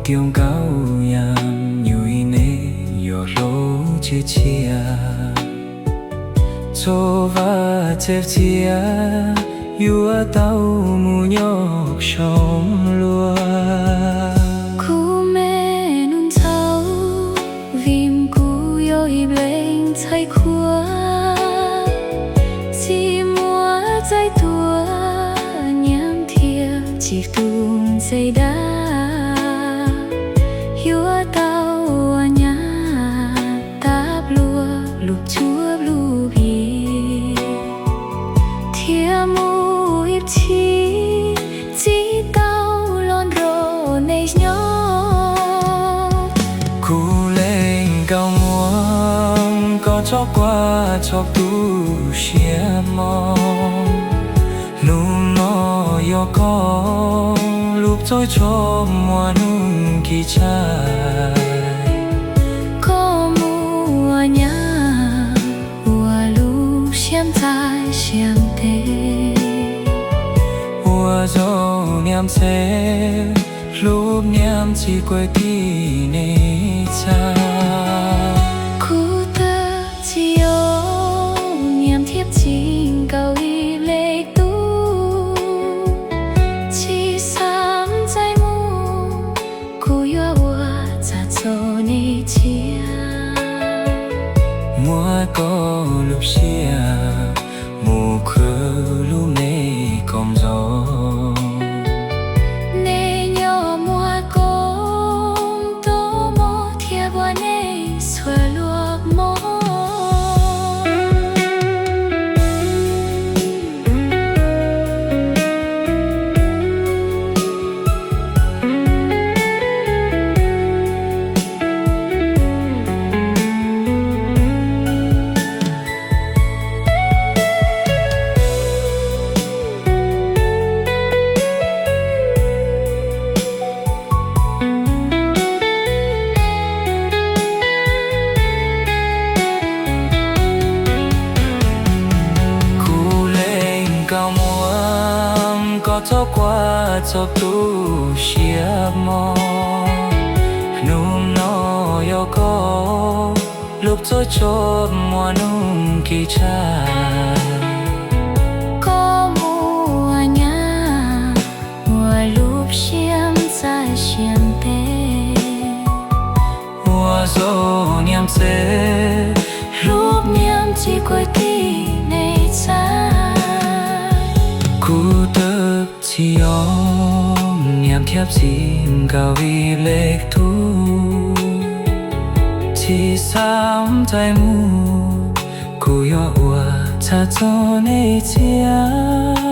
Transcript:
Keo nkauj yam nyuj ib neeg yuav hlob tsev txhia, txhua vaj tsev txhia yuav tau mus nyob xyoo luag. Kuv me nus ntxhais, vim kuv yog ib leeg ntxhais qhua, tsis muaj txais tuaj nyiam thiab tsis tu ntxim dag, yuav tau ua nyab tau pluav lub cuab lub yig, thiab mus ib txhis tsis tau los nrog nej nyob. Kuv leej nkauj muam, koj txhob quaj txhob tu siab mog. Hnub no yog koj lub txoj txoj muaj hnub nqhis tshaib. Koj mus ua nyab ua lub siab ntxais siab ntev, ua zoo niam txiv hlub niam txiv kwv tij neej tsa. Kuv twb tsis yog niam thiab txiv nkaus ib leeg tub, tsis xav ntxais mus, kuv yuav ua txhua txhua nej txiaj. Muab koj lub siab mus khwv lub me koom zos, nej nyob muaj koob tuaj mog thiab ua nej txhua luag mog. Kuv leej nkauj muam, koj txhob quaj txhob tu siab mog. Hnub no yog koj lub txoj txoj muaj hnub nqhis tshaib. Koj mus ua nyab ua lub siab ntxais siab ntev, ua zoo niam txiv hlub niam txiv kwv tij neej tsa. Kuv twb tsis yog niam thiab txiv nkaus ib leeg tub, tsis xav ntxais mus, kuv yuav ua txhua txhua nej txiaj.